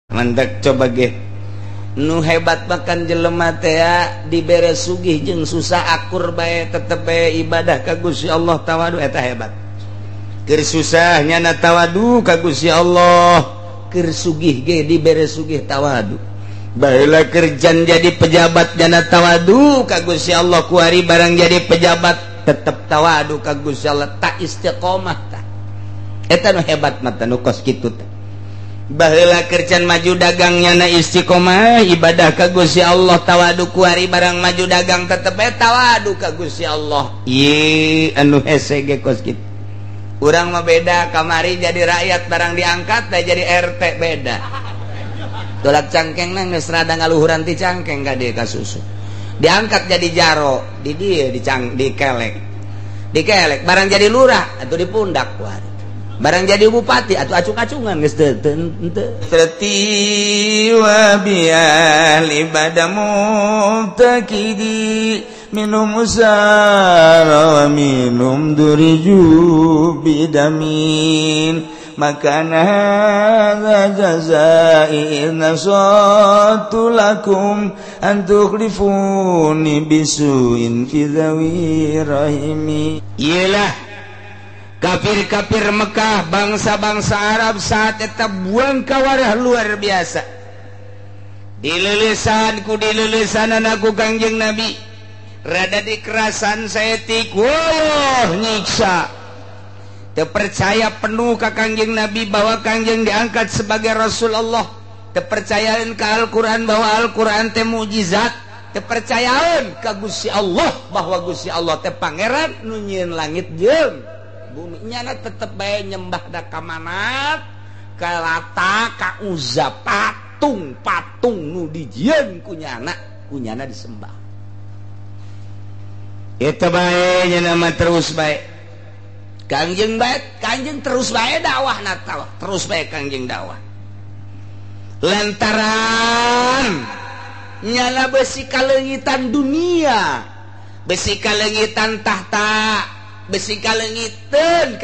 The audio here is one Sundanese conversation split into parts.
Mantak coba ge nu hebat makan jelema teh dibere sugih jeung susah akur bae tetep bae ibadah ka Gusti Allah tawadu eta hebat. Keur susah nyana tawadu ka Gusti Allah, keur sugih ge dibere sugih tawadu. Baheula kerjaan jadi pejabat nyana tawadu ka Gusti Allah, kuari barang jadi pejabat tetep tawadu ka Gusti Allah, tak istiqomah tah. Eta nu hebat mah nu kos kitu teh. Baheula kerjaan maju dagangnya na istiqomah ibadah ka Gusti Allah tawadu, kuari barang maju dagang tetep bae tawadu ka Gusti Allah. Ieu anu hese ge kos kitu. Urang mah beda, kamari jadi rakyat barang diangkat teh jadi RT beda. Tolak cangkeng geus rada ngaluhuran ti cangkeng ka dieu ka susu. Diangkat jadi jaro, di dieu dikelek. Dikelek barang jadi lurah atuh di pundak kuari. Barang jadi bupati atau acung-acungan geus teu teu wa bi'ali badamu takidi minum usara wa minum duriju bidamin makana hadza jazai nasatu lakum an tukhlifuni bisuin fi dhawi rahimi. Iyalah kafir-kafir Mekah, bangsa-bangsa Arab saat eta buang kawarah luar biasa. Dilelesan ku dilelesan anakku Kangjeng Nabi. Rada dikerasan saeutik, wah nyiksa. Terpercaya penuh ka Kangjeng Nabi bahwa Kangjeng diangkat sebagai Rasul Allah. Terpercayaan ka Al-Qur'an bahwa Al-Qur'an teh mukjizat. Terpercayaan ka Gusti Allah bahwa Gusti Allah teh pangeran nu nyieun langit jeung bumi. Nyana tetep bae nyembah da ka Manat, ka Lata, ka Uzza, patung-patung nu dijieun ku nyana disembah. Eta bae nyana mah terus bae. Kangjeng bae, Kangjeng terus bae dakwah na terus bae Kangjeng dakwah. Lantaran nyana besi kaleungitan dunia, besi kaleungitan tahta, besi kalengiten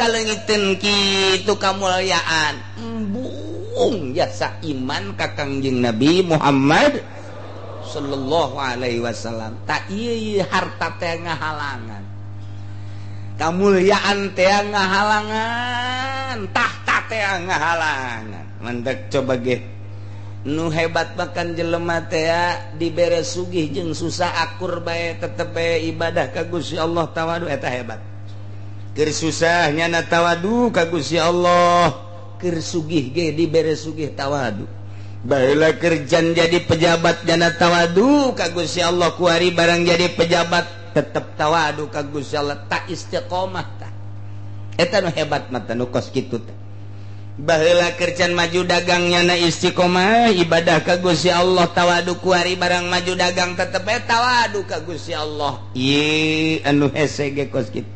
kitu kamulyaan embung jasa iman ka Kangjeng Nabi Muhammad sallallahu alaihi wasallam. Tak ieu harta teh ngahalangan, kamulyaan teh ngahalangan, tahta teh ngahalangan. Mantak coba ge nu hebat makan jelema teh dibere sugih jeung susah akur bae tetep bae ibadah ka Gusti Allah tawadu eta hebat. Keur susah nyana tawadu ka Gusti Allah, keur sugih ge dibere sugih tawadu. Baheula kerjaan jadi pejabat nyana tawadu ka Gusti Allah, kuari barang jadi pejabat tetep tawadu ka Gusti Allah, tak istiqomah tah. Eta nu hebat mah nu kos kitu teh. Baheula kerjaan maju dagang nyana istiqomah ibadah ka Gusti Allah tawadu, kuari barang maju dagang tetep bae tawadu ka Gusti Allah. Ieu anu hese ge kos kitu.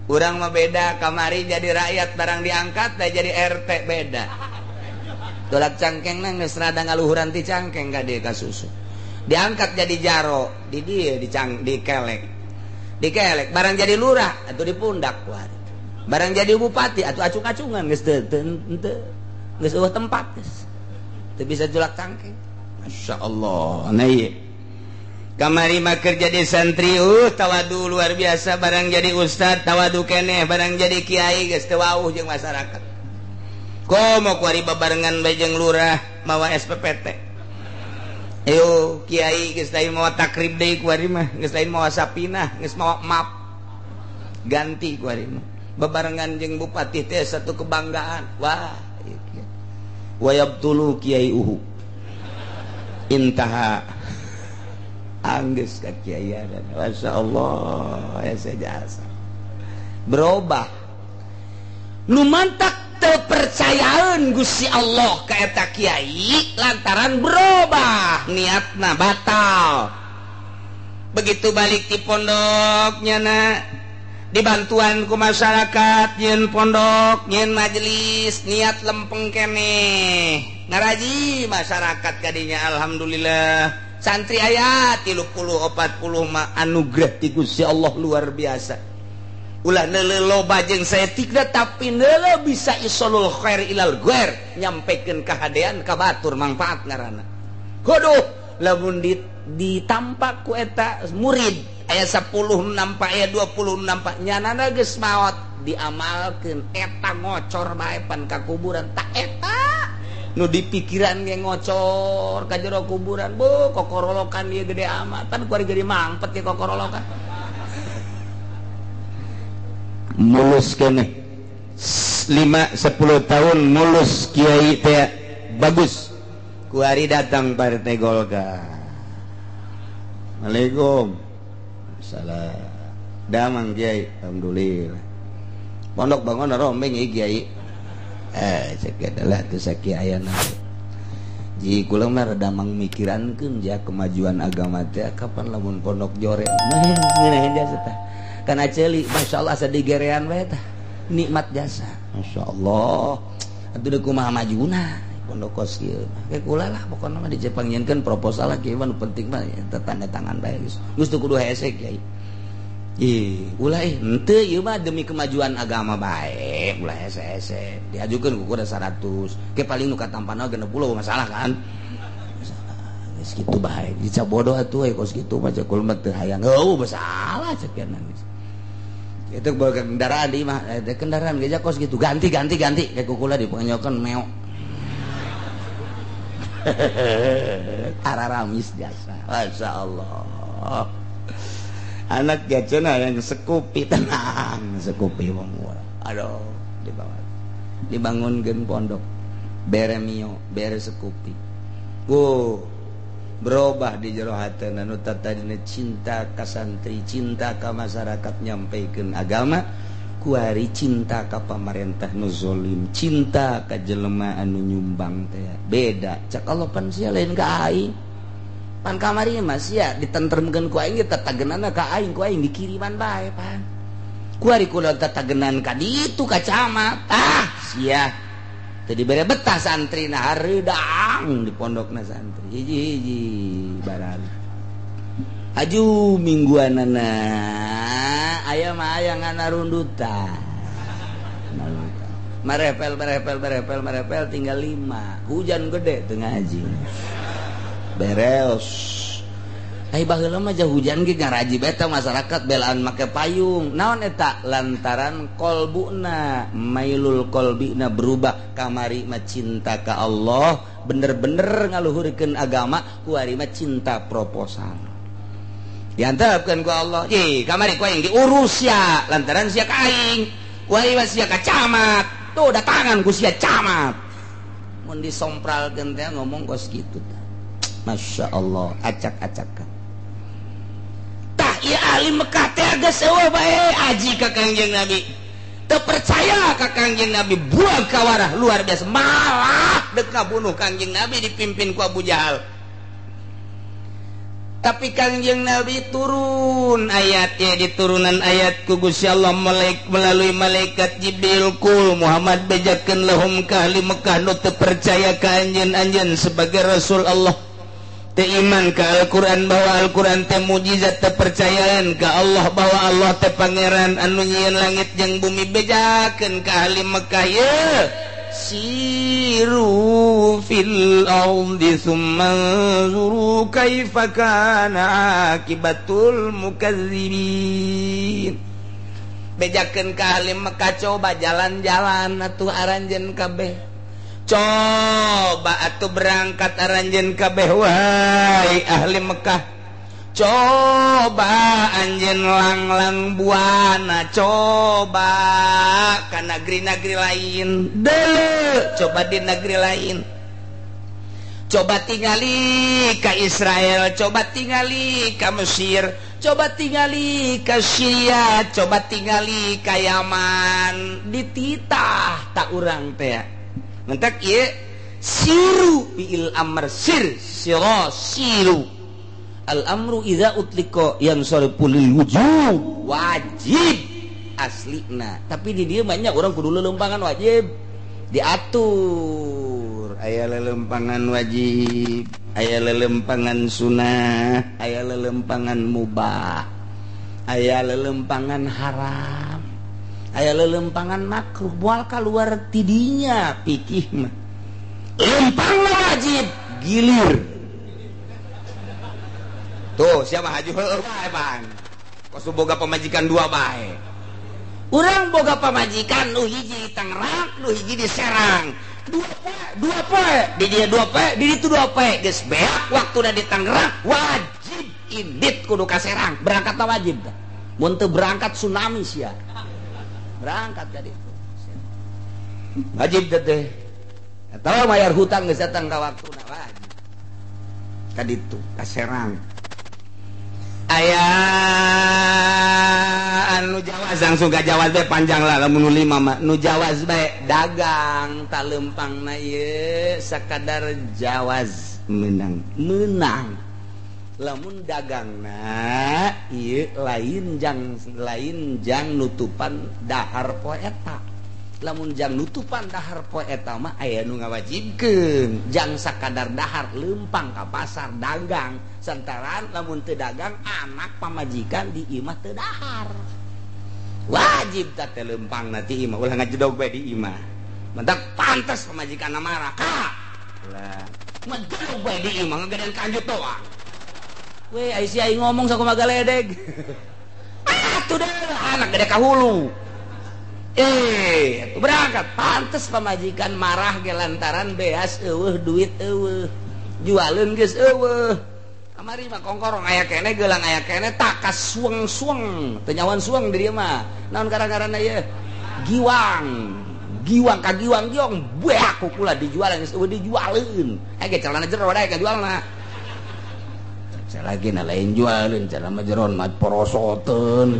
Urang mah beda, kamari jadi rakyat barang diangkat teh jadi RT beda. Tolak cangkeng geus rada ngaluhuran ti cangkeng ka dieu ka susu. Diangkat jadi jaro, di dieu dikelek. Dikelek barang jadi lurah atuh di pundak kuari. Barang jadi bupati atuh acung-acungan geus teu geus eueuh tempat geus. Teu bisa julak cangkeng. Masyaallah. Nah ieu kamari mah keur jadi santri tawadu luar biasa, barang jadi ustad tawadu keneh, barang jadi kiai geus teu wauh jeung masyarakat. Komo kuari babarengan bae jeung lurah mawa SPPT. Ayo kiai geus lain mawa takrib deui kuari mah, geus lain mawa sapinah, geus mawa map. Ganti kuari mah. Babarengan jeung bupati teh satu kebanggaan. Wah, ieu kiai. Wayabtulu kiai uhu. Intaha anggeus ka kiai. Masya Allah, ya jasa berubah. Nu mantak teu percayaan Gusti Allah ka eta kiai lantaran berubah niatna batal. Begitu balik di pondoknya na dibantuan ku masyarakat nyeun pondok nyeun majelis niat lempeng keneh ngaraji masyarakat kadinya. Alhamdulillah santri aya 30 40 mah anugerah ti Gusti Allah luar biasa. Ulah neuleuh loba jeung saeutikna tapi neuleuh bisa isolul khair ilal ghair, nyampekeun kahadean ka batur mangfaat ngaranna. Kudu lamun ditampak ku eta murid aya 10 nampak aya 20 nampak nyanana geus maot diamalkeun eta ngocor bae pan ka kuburan tak eta nu dipikiran ge ngocor ka jero kuburan bu kokorolokan ieu gede amat pan kuari gede mangpet ye kokorolokan. Mulus keneh 5-10 tahun mulus kiai teh bagus kuari datang partai Golkar. Assalamualaikum. Salam damang kiai, alhamdulillah pondok bangun rombeng ieu kiai. Cek adalah teu sakiayana ji kula mah rada mangmikirankeun ja kemajuan agama teh kapan lamun pondok jore ngeunah jasa tah. Kana ceuli masyaallah asa digerean bae tah nikmat jasa masyaallah atuh deuk kumaha majuna pondok kos kieu ke kula lah pokona mah dicepangieunkeun proposal lah kieu mah nu penting mah eta tanda tangan bae geus geus teu kudu hese kiai. Ih ulah henteu ieu mah demi kemajuan agama bae ulah hese-hese diajukeun ku kuda 100 ke paling nu katampana 60 masalah kan geus kitu bae dicap bodoh atuh kos kitu mah cek kula mah teu hayang heuh masalah cek geus. Itu bawa kendaraan di mah kendaraan geja kos gitu ganti ganti ganti kayak kukula di pengenyokan meok araramis jasa masya Allah anak gacena yang sekupi tenang sekupi wong aduh dibawa dibangun gen pondok bere mio bere sekupi wow berubah di jero hatena nu tadina cinta ka santri cinta ka masyarakat nyampaikan agama kuari cinta ka pamarentah nu zolim cinta ka jelema anu nyumbang teh beda cak Allah pan sia lain ka aing pan kamari mah sia ditentremkeun ku aing tatagenanna ka aing ku aing dikiriman bae pan kuari kula tatagenan ka ditu ka camat ah sia teu dibere betah santri na hareudang di pondokna santri hiji-hiji barang aju mingguanana aya mah aya ngana rundutan marepel marepel marepel marepel tinggal 5 hujan gede teu ngaji beres. Ai baheula mah jauh hujan ge ngaraji bae teh masyarakat belaan make payung. Naon eta lantaran kolbuna mailul kolbina berubah kamari mah cinta ka Allah bener-bener ngaluhurkeun agama kuari mah cinta proposal. Diantepkeun ku Allah, "Ih, kamari ku aing diurus sia lantaran sia ka aing. Kuari mah sia ka camat. Tuh datangan ku sia camat." Mun disompralkeun teh ngomong kos kitu tah. Masya Allah, acak-acakan. Tah ieu ahli Mekah teh geus eueuh bae aji ka Kangjeng Nabi. Teu percaya ka Kangjeng Nabi, buang kawarah luar biasa. Malah dek ngabunuh Kangjeng Nabi dipimpin ku Abu Jahal. Tapi Kangjeng Nabi turun ayatnya diturunan ayat ku Gusti Allah melalui malaikat Jibril kul Muhammad bejakeun lahum ka ahli Mekah nu teu percaya ka anjeun-anjeun sebagai Rasul Allah. Teu iman ka Al-Qur'an bahwa Al-Qur'an teh mujizat, teu percayaan ka Allah bahwa Allah teh pangeran anu nyieun langit jeung bumi, bejakeun ka ahli Mekah ye siru fil ardi thumma anzuru kaifa kana akibatul mukadzibin. Bejakeun ka ahli Mekah coba jalan-jalan atuh aranjeun kabeh. Coba atuh berangkat aranjeun kabeh wahai ahli Mekah. Coba anjeun langlang buana, coba ka negeri-negeri lain. Deuleu coba di negeri lain. Coba tingali ka Israel, coba tingali ka Mesir, coba tingali ka Syria, coba tingali ka Yaman. Dititah tak urang teh. Mentak ieu siru fiil amr sir sira siru. Al amru idza utlika yansarifu lil wujub, wajib aslina. Tapi di dieu banyak orang kudu lelempangan wajib diatur. Aya lelempangan wajib, aya lelempangan sunah, aya lelempangan mubah, aya lelempangan haram. Aya lelempangan makruh moal kaluar tidinya pikih mah. Lempang wajib gilir. Tuh siapa haju heueuh bae pan. Kos boga pamajikan dua bae. Urang boga pamajikan nu hiji di Tangerang, nu hiji di Serang. Dua poe, di dia 2 poe, di ditu 2 poe. Geus beak waktuna di Tangerang wajib indit kudu ka Serang. Berangkat wajib tah. Mun teu berangkat tsunami sia. Berangkat ka ditu. Wajib teh. Atau bayar hutang geus datang ka waktuna wajib. Ka ditu ka Serang. Aya anu jawaz langsung ka jawaz bae panjang lah lamun nu 5 mah. Nu jawaz bae dagang ta lempangna ieu sakadar jawaz menang. Menang. Lamun dagangna ieu lain jang nutupan dahar poe eta. Lamun jang nutupan dahar poe eta mah aya nu ngawajibkeun jang sakadar dahar lempang ka pasar dagang santaran lamun teu dagang anak pamajikan di imah teu dahar wajib tah teh lempangna ti imah ulah ngajedog bae di imah mentak pantes pamajikanna marah ka lah ngajedog bae di imah ngagedean kanjut doang we ai sia ngomong sakumaha galedeg atuh deh anak gede ka hulu. Berangkat pantes pamajikan marah ge lantaran beas eueuh duit eueuh jualeun geus eueuh kamari mah kongkorong aya keneh geulang aya keneh takas sueng-sueng teu nyawan sueng di dieu mah naon gara-garana ieu giwang giwang ka giwang giong beak kukula dijualan geus eueuh dijualeun ge celana jero dae ka jualna lagi na lain jualeun celana jeron mah porosoteun.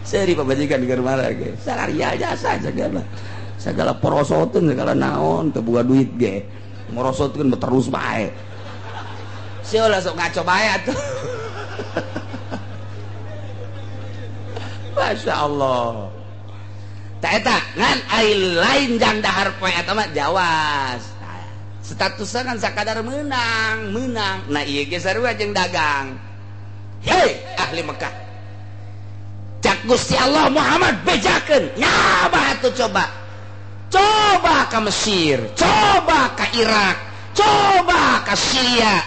Seri pamajikan di rumah ge salaria jasa segala segala porosoteun segala naon teu boga duit ge morosotkeun terus bae sia ulah sok ngaco bae atuh. Masya Allah ta eta ngan ai lain jang dahar poe eta mah jawaz statusna kan sakadar menang menang nah ieu ge sarua jeung dagang. Hei ahli Mekah cak Gusti Allah Muhammad bejakeun nyaba atuh coba coba ka Mesir, coba ka Irak, coba ka Syria,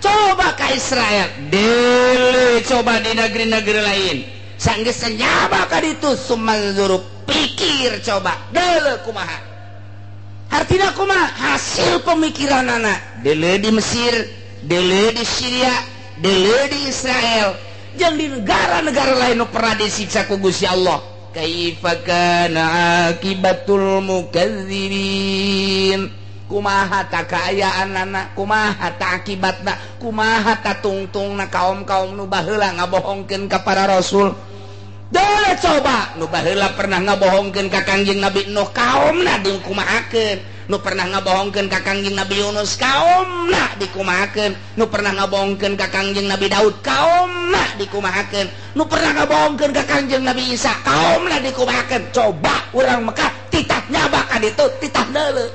coba ka Israel, dele coba di negeri-negeri lain sanggeus nyaba ka ditu sumanzuru pikir coba dele kumaha hartina kumaha hasil pemikiranana dele di Mesir, dele di Syria, dele di Israel jeung di negara-negara lain nu pernah disiksa ku Gusti Allah. Kaifa kana akibatul mukadzibin kumaha ta kaayaanana kumaha ta akibatna kumaha ta tungtungna kaum-kaum nu baheula ngabohongkeun ka para rasul. Dele coba nu baheula pernah ngabohongkeun ka Kangjeng Nabi Nuh kaumna dikumahakeun, nu pernah ngabohongkeun ka Kangjeng Nabi Yunus kaumna dikumahakeun, nu pernah ngabohongkeun ka Kangjeng Nabi Daud kaumna dikumahakeun, nu pernah ngabohongkeun ka Kangjeng Nabi Isa kaumna dikumahakeun. Coba urang Mekah titah nyaba ka ditu titah deuleu.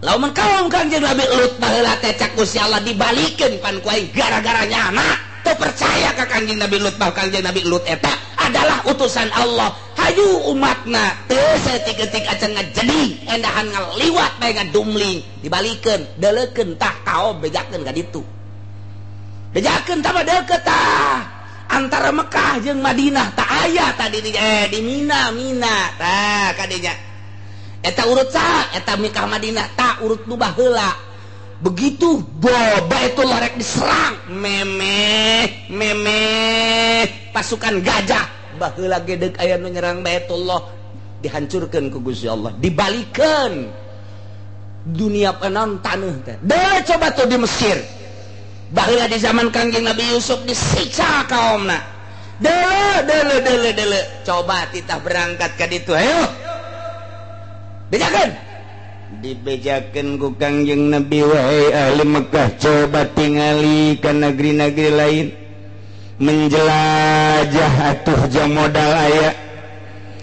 Lamun kaum Kangjeng Nabi Lut baheula teh cak Gusti Allah dibalikeun pan ku aing gara-gara nyana teu percaya ka Kangjeng Nabi Lut bahwa Kangjeng Nabi Lut eta adalah utusan Allah. Hayu umatna teu saeutik-eutik acan ngajedi endahan ngaliwat bae ngadumling dibalikeun deuleukeun tah kaom bejakeun ka ditu bejakeun tah mah deukeut tah antara Mekah jeung Madinah tah aya tadi di Mina Mina tah kadinya eta urut saha eta Mekah Madinah tah urut nu baheula begitu boba itu lorek diserang memeh memeh pasukan gajah baheula gedeg aya nu nyerang Baitullah dihancurkeun ku Gusti Allah dibalikeun dunia penon taneuh teh. Deui coba tuh di Mesir baheula di zaman Kangjeng Nabi Yusuf disiksa kaumna. Deuleu deuleu deuleu deuleu coba titah berangkat ka ditu ayo bejakeun dibejakeun ku Kangjeng Nabi wahai ahli Mekah coba tingali ka negeri-negeri lain menjelajah atuh jam modal aya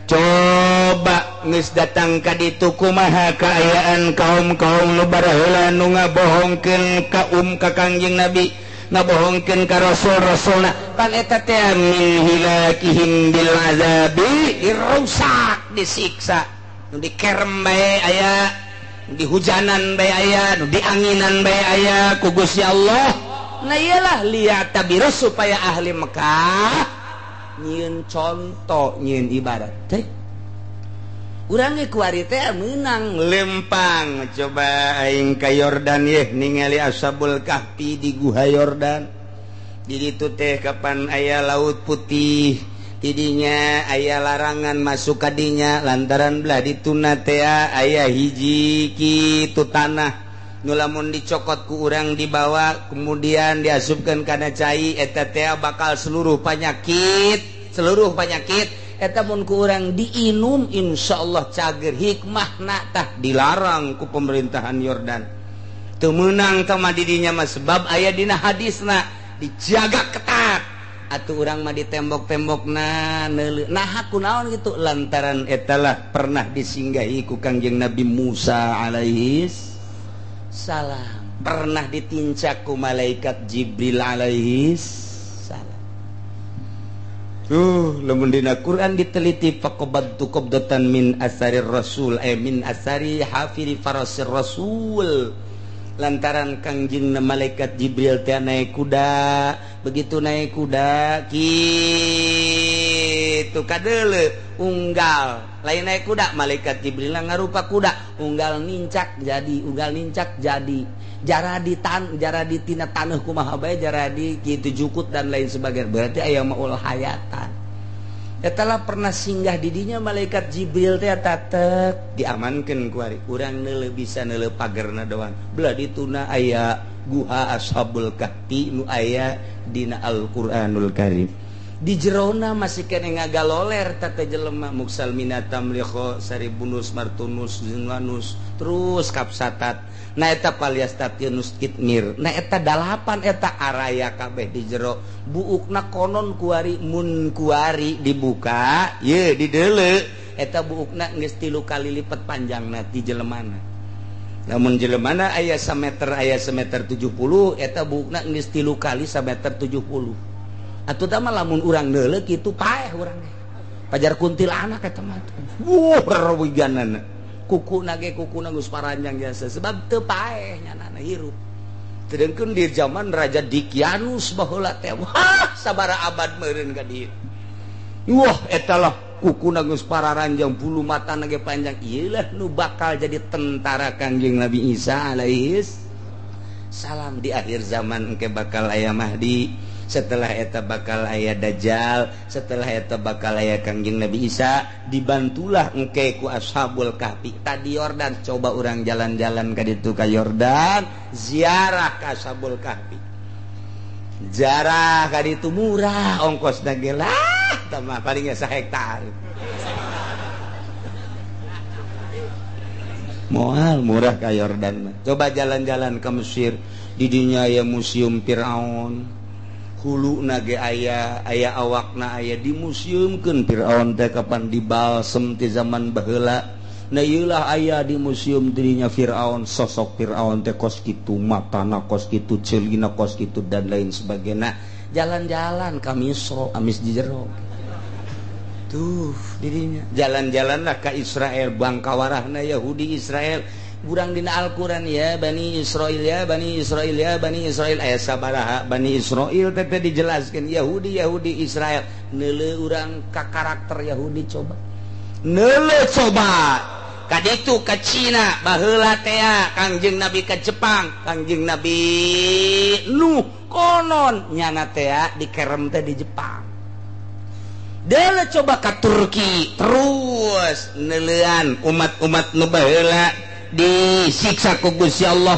coba geus datang ka ditu kumaha kaayaan kaum-kaum nu baraheula nu ngabohongkeun kaum ka Kangjeng Nabi. Ngabohongkeun ka rasul-rasulna. Pan eta teh min hilakihim bil azabi, dirusak, disiksa. Nu dikerem bae aya, nu dihujanan bae aya, nu dianginan bae aya ku Gusti Allah. Nah iyalah liya'tabiru supaya ahli Mekah nyieun contoh, nyieun ibarat teh. Urang ge kuari teh meunang lempang coba aing ka Yordan yeh ningali Ashabul Kahfi di Guha Yordan. Di ditu teh kapan aya Laut Putih, tidinya aya larangan masuk kadinya lantaran belah dituna teh aya hiji kitu tanah nu lamun dicokot ku urang dibawa kemudian diasupkeun kana cai eta teh bakal seluruh penyakit eta mun ku urang diinum insyaallah cager. Hikmahna tah dilarang ku pemerintahan Yordan. Teu meunang tah mah didinya mah sebab aya dina hadisna dijaga ketat. Atuh urang mah ditembok-tembokna neuleuh. Nah kunaon gitu lantaran etalah pernah disinggahi ku Kangjeng Nabi Musa alaihi salam, pernah ditincak ku malaikat Jibril alaihi salam. Tuh lamun dina Quran diteliti faqabadtu qabdatan min asarir rasul, min asari hafiri farasir rasul. Lantaran Kangjeng malaikat Jibril teh naik kuda, begitu naik kuda kitu kadeuleu unggal, lain naik kuda malaikat Jibril ngarupa kuda, unggal nincak jadi, unggal nincak jadi, jara di tan, jara di tina taneuh kumaha bae, jara di kitu jukut dan lain sebagainya. Berarti aya maul hayatan. Etalah pernah singgah didinya malaikat Jibril teh tatek diamankeun ku ari urang neuleuh bisa neuleuh pagerna doang. Belah dituna aya guha Ashabul Kahfi nu aya dina Al-Qur'anul Karim. Di jerona masih kene ngagaloler tata jelema muksal minatam liho saribunus martunus zinwanus terus kapsatat. Nah eta paliastatinus kitmir. Nah eta dalapan eta araya kabeh di jero. Buukna konon kuari mun kuari dibuka ye dideuleu eta buukna geus 3 kali lipat panjangna ti jelemana. Lamun jelemana aya sameter aya semeter 70 eta buukna geus 3 kali sameter 70. Atuh tah mah lamun urang neuleuh kitu paeh urang ge. Pajar kuntilanak eta mah. Wuh rewiganana. Kukuna ge kukuna geus paranjang jasa sebab teu paeh nyanana hirup. Sedengkeun di zaman Raja Dikianus baheula teh wah sabaraha abad meureun ka dieu. Wah eta lah kukuna geus pararanjang bulu matana ge panjang. Ieu lah nu bakal jadi tentara Kangjeng Nabi Isa alaihis salam di akhir zaman engke bakal aya Mahdi. Setelah eta bakal aya Dajjal, setelah eta bakal aya Kangjeng Nabi Isa, dibantulah engke ku Ashabul Kahfi. Tadi Yordan coba urang jalan-jalan ka ditu ka Yordan, ziarah ka Ashabul Kahfi. Ziarah ka ditu murah ongkosna ge lah, tah mah paling ge sahektar. Moal murah ka Yordan mah. Coba jalan-jalan ke Mesir, di dinya aya Museum Firaun. Hulu nage aya, aya awakna aya dimuseumkeun Firaun teh kapan dibalsem ti zaman baheula. Nah ieulah aya di museum dirinya Firaun, sosok Firaun teh kos kitu, matana kos kitu, ceulina kos kitu dan lain sebagainya. Jalan-jalan ka Misro, amis di jero. Tuh dirinya. Jalan-jalanlah ka Israel, bangkawarahna Yahudi Israel. Urang dina Al-Qur'an ya Bani Israil ya Bani Israil ya Bani Israil aya sabaraha Bani Israil teh dijelaskeun Yahudi Yahudi Israel. Neuleuh urang ka karakter Yahudi coba. Neuleuh coba ka ditu ka Cina baheula teh Kangjeng Nabi ka Jepang, Kangjeng Nabi Nuh konon nyana teh dikerem teh di Jepang. Deuleuh coba ka Turki terus neuleuan umat-umat nu baheula disiksa ku Gusti Allah.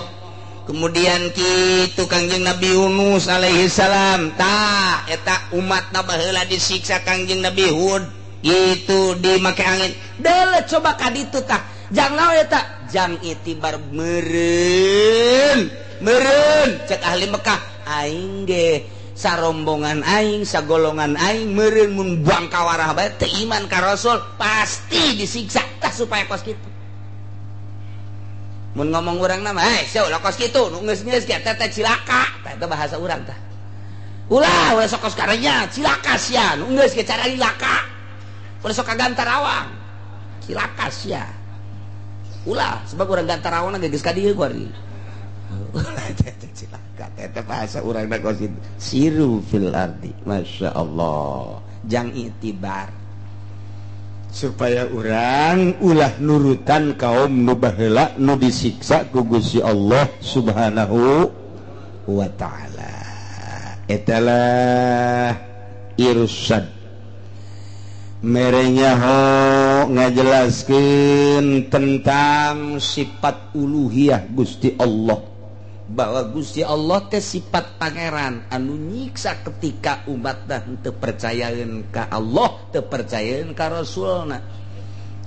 Kemudian kitu Kangjeng Nabi Yunus alaihi salam tah eta umatna baheula disiksa Kangjeng Nabi Hud gitu dimake angin. Deuleuh coba ka ditu tah jang naon eta jang itibar meureun meureun cek ahli Mekah aing ge sarombongan aing sagolongan aing meureun mun bangkawarah bae teu iman ka Rasul pasti disiksa tah supaya kos kitu. Mun ngomong urang nama, "Hei, sia ulah kos kitu, nu geus-geus ge teh cilaka." Tah eta bahasa urang tah. Ulah, ulah sok kos karenya, cilaka sia, nu geus ge cara laka. Ulah sok ka Gantarawang. Cilaka sia. Ulah, sebab urang Gantarawang ge geus ka dieu kuari. Ulah teh cilaka, teh bahasa urang na kos kitu. Siru fil ardi, Masya Allah. Jang itibar. Supaya orang ulah nurutan kaum nu baheula nu disiksa ku Gusti Allah Subhanahu wa taala. Etalah irsyad mere nyaho ngajelaskeun tentang sifat uluhiyah Gusti Allah, bahwa Gusti Allah teh sifat pangeran anu nyiksa ketika umat dah teu percayaeun ka Allah, teu percayaeun ka Rasulna,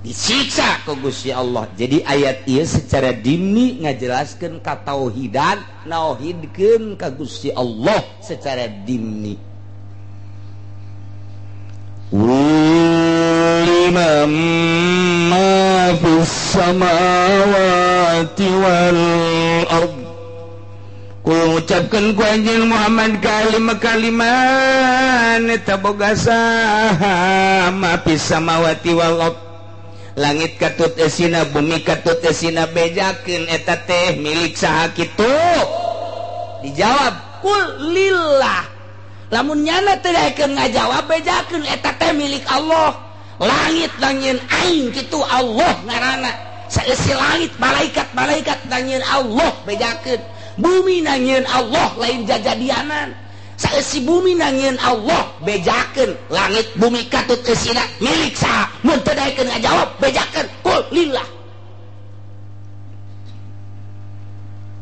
disiksa ku Gusti Allah. Jadi ayat ieu secara dini ngajelaskeun ka tauhidan, nauhidkeun ka Gusti Allah secara dimni. Liman ma fis samawati wal ard. Ku ucapkan ku anjeun Muhammad kalima-kaliman eta boga saha ma fis samawati wal ard. Langit katut esina, bumi katut esina, bejakeun eta teh milik saha kitu? Dijawab kul lillah. Lamun nyana teu daekeun ngajawab, bejakeun eta teh milik Allah. Langit nangieun aing kitu Allah ngaranna. Saeusi langit malaikat-malaikat nangieun Allah, bejakeun. Bumi nangieun Allah, lain jajadianan. Saeusi bumi nangieun Allah, bejakeun. Langit bumi katut eusina milik saha? Mun teu daekeun ngajawab, bejakeun kul lillah.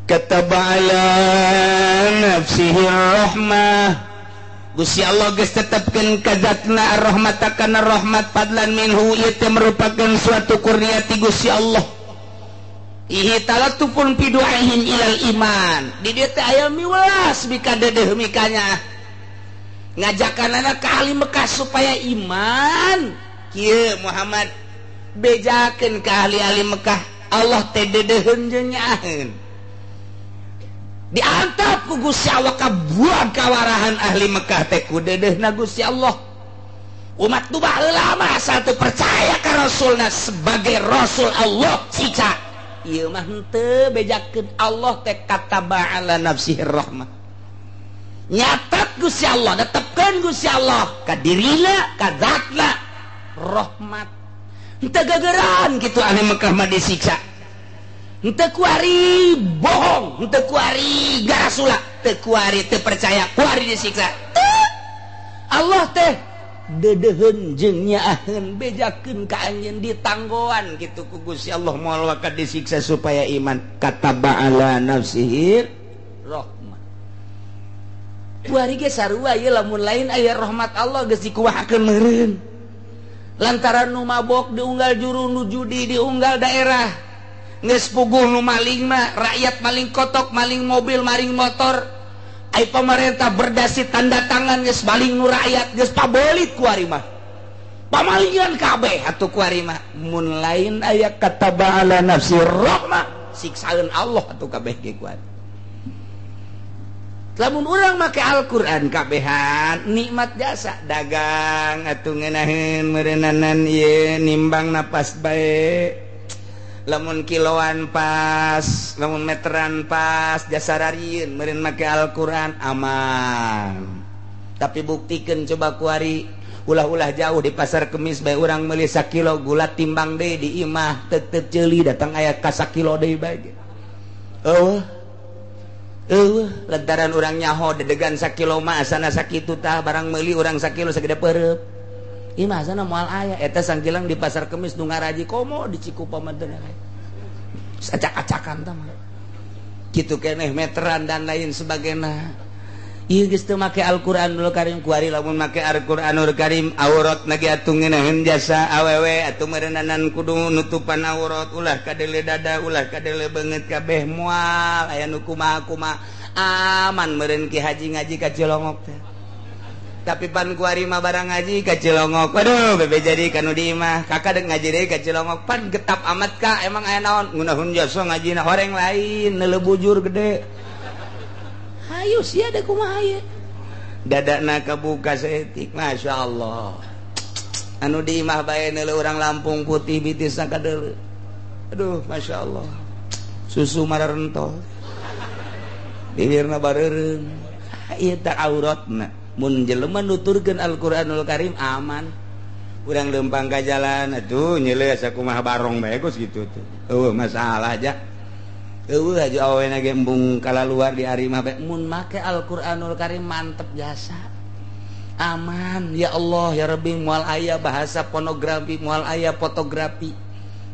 Kataba ala nafsihi rahmah. Gusti Allah geus tetepkeun ka zatna ar-rahmat kana rahmat fadlan minhu, ieu teh merupakan suatu kurnia ti Gusti Allah. Ihi talatufun fi du'aihim ilal iman. Di dieu teh aya miwelas mika dedeuh mikanya. Ngajakanana ka ahli Mekah supaya iman. Kieu Muhammad bejakeun ka ahli-ahli Mekah, Allah teh dedeuheun jeung nyaaheun. Diantap ku Gusti Allah kabuang kawarahan ahli Mekah teh ku dedeuhna Gusti Allah. Umat nu baheula mah asal teu percaya ka Rasulna sebagai Rasul Allah siksa. Ieu mah henteu, bejakeun Allah teh kataba ala nafsihi rahmah. Nyatat Gusti Allah, netepkeun Gusti Allah ka dirina, ka zatna rahmat. Henteu gegeran kitu ahli Mekah mah disiksa. Henteu kuari bohong, henteu kuari garasula, teu kuari teu percaya, kuari disiksa. Allah teh dedeuheun jeung nyaaheun, bejakeun ka anjeun ditanggoan kitu ku Gusti Allah moal waka disiksa supaya iman. Kataba ala nafsihi rahmah. Kuari ge sarua ieu lamun lain aya rahmat Allah geus dikuahakeun meureun. Lantaran nu mabok diunggal juru, nu judi diunggal daerah. Geus puguh nu maling mah, rakyat maling kotok, maling mobil, maling motor. Ai pemerintah berdasi tanda tangan geus maling nu rakyat, geus pabelit kuari mah. Pamalingan kabeh atuh kuari mah. Mun lain aya kataba ala nafsi rahmah, siksaeun Allah atuh kabeh ge kuari. Lamun urang make Al-Qur'an kabehan nikmat jasa dagang atuh ngeunaheun meureunnanan ieu nimbang napas bae. Lamun kiloan pas, lamun meteran pas, jasa rarieun meureun make Al-Qur'an aman. Tapi buktikeun coba kuari, ulah-ulah jauh di pasar Kemis bae urang meuli sakilo gula timbang deui di imah teu teu ceuli datang aya ka sakilo deui bae. Eueuh. Eueuh, lantaran urang nyaho dedegan sakilo mah asana sakitu tah barang meuli urang sakilo sagede peureub. Imah sana moal aya eta sangkilang di pasar Kemis nu ngaraji komo di Cikupa mah teu aya. Acak-acakan tah mah. Kitu keneh meteran dan lain sebagainya. Ieu geus teu make Al-Qur'anul Karim kuari lamun make Al-Qur'anul Karim aurat lagi atuh ngeunaheun jasa awewe atuh meureunnanan kudu nutupan aurat, ulah kadele dada, ulah kadele beungeut kabeh moal aya nu kumaha-kumaha aman meureun ki haji ngaji ka Cilongok teh. Tapi pan kuari mah barang ngaji ka Cilongok. Waduh, bebe jadi kanu di imah. Kakak dek ngaji deui ka Cilongok. Pan getap amat ka, emang aya naon? Ngunahun jasa ngajina horeng lain, neuleuh bujur gede. Hayu sia dek kumaha ieu? Dadana kabuka saeutik, Masya Allah. Anu di imah bae neuleuh urang Lampung putih bitisna kadeuleu. Aduh, Masya Allah. Susu mararentol. Bibirna bareureum. Ieu teh auratna. Mun jelema nuturkeun Al-Qur'anul Karim aman. Urang lempang ka jalan atuh nyeuleuh asa kumaha barong bae geus kitu tuh. Eueuh masalah aja. Eueuh aja awena ge embung kalaluar di ari mah bae mun make Al-Qur'anul Karim mantep jasa. Aman ya Allah ya Rabbi, moal aya bahasa pornografi, moal aya fotografi.